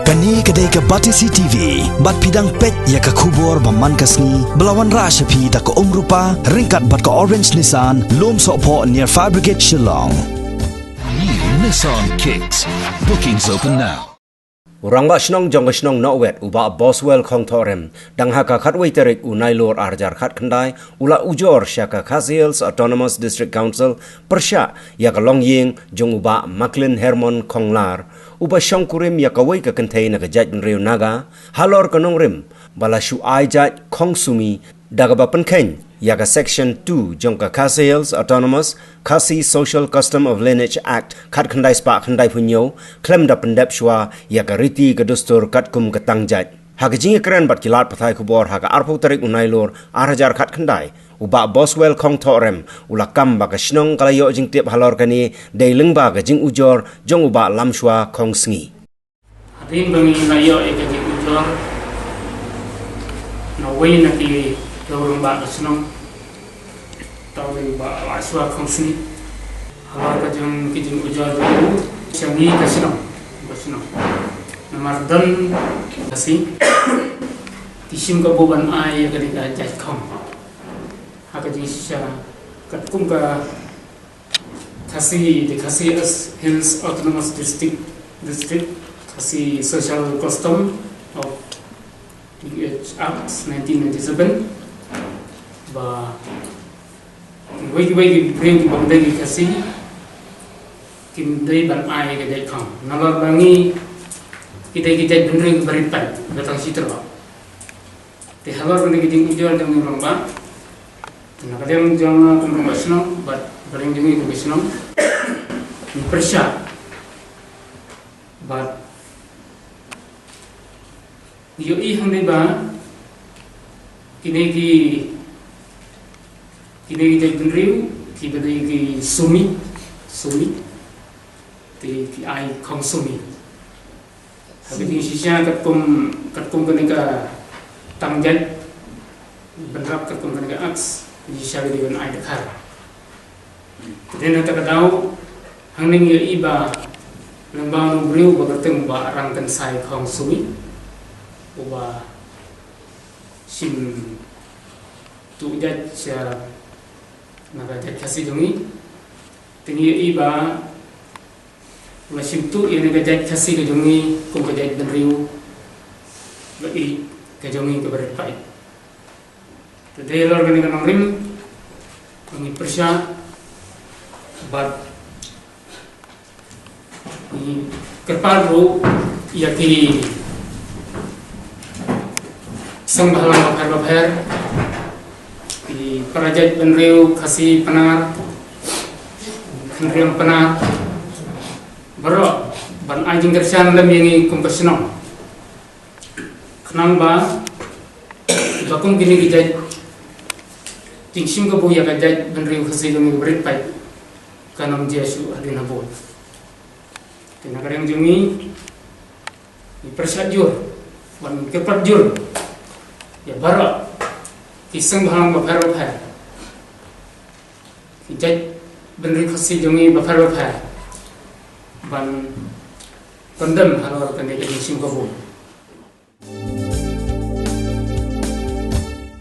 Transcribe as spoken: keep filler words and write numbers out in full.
Kane ka dei ka Batesi T V, bad phi dang peit ïa ka khubor ba man ka sngi, ba la wanrah sha phi da ka Umrupa, ryngkat bad ka Orange Nissan, Lumsohphoh near Fire Brigade Shillong. New Nissan Kicks. Bookings open now. U Rangbah Shnong jong ka shnong Nohwet, u Bah Boswell Khongthohrem, dang ha ka khatwei tarik u Nailur ar hajar khatkhyndai, u la ujor sha ka Khasi Hills Autonomous District Council, pyrshah ïa ka longïing jong u Bah Macklin Hermon Khonglar, uba shongkurim ïa kawei ka kynthei na ka jaitbynriew Naga, halor ka nongrim ba la shu ai jait khongsumi, da kaba pynkheiñ ïa ka Section two jong ka Khasi Hills Autonomous Khasi Social Custom of Lineage Act khatkhyndai spah khyndaiphew hynñiew, khlem da pyndep shuwa ïa ka riti ka dustur katkum ka tang jait. Ha ka jingïakren bad ki lad pathai khubor ha ka arphew tarik u Nailur ar hajar khatkhyndai, u Bah Boswell Khongthohrem u la kam ba ka shnong ka la ïoh jingtip halor kane, dei lyngba ka jingujor jong u Bah Lamshwa Khongsngi. Hadien ba ngi la ïoh ïa ka jingujor na uwei na ki rangbah ka shnong, uta u dei u Bah Lamshwa Khongsngi. Halor ka jong ki jingujor jong u sha ngi ka shnong, ka shnong, namar don ka Khasi ki shim kabu ban ai ïa ka dei ka jait khong. Ha ka jingshisha, katkum ka Khasi, the Khasi Hills Autonomous District, District, Khasi Social Custom of Lineage Act nineteen ninety-seven, ba kiwei kiwei ki briew kiba ym dei ki Khasi kim dei ban ai ka jait khong. Nalor ba ngi ki dei ki jaitbynriew kiba rit paid, ba tang shi tyrwa. Te halor kane ka jingujor jong ngi rangbah, na ka liang jong ngi kum rangbah shnong bad na ka liang jong ngi kum ka shnong, ngi pyrshah bad ngi ïohi hangne ba kine ki, kine ki jaitbynriew kiba dei ki sumi, sumi, te ki ai khongsumi. Ha ka jingshisha katkum, katkum kane ka tang jait, bynrap katkum kane ka Act, jingshisha ki dei ban ai dkhar. Te na kata ka daw, hangne ngi ïohi ba lyngba u briew uba kyrteng u Bah Rangkynsai Khongsumi, uba shim tuh jait sha na ka jait Khasi jong ngi. Te ngi ïohi ba u la shim tuh ïa kane ka jait Khasi ka jong ngi kum ka jaitbynriew ba ïeit ka jong ngi kaba rit paid. Te dei halor kane ka nongrim ba ngi pyrshah bad ngi kyrpad ruh ïa ki seng bhalang bapher bapher, ki para jaitbynriew Khasi Pnar, Khynriam Pnar, baroh ban ai jingkyrshan lem ïa ngi kum ka shnong. Khnang ba, ba kum kine ki jait, jingshim kabu ïa ka jaitbynriew Khasi jong ngi kaba rit paid, kan ym jia shuh hadien habud. Te na ka liang jong ngi, ngi pyrshah jur, ban kyrpad jur ïa baroh ki seng bhalang bapher bapher, ki jaitbynriew Khasi jong ngi bapher bapher, ban pyndem halor kane ka jingshim kabu.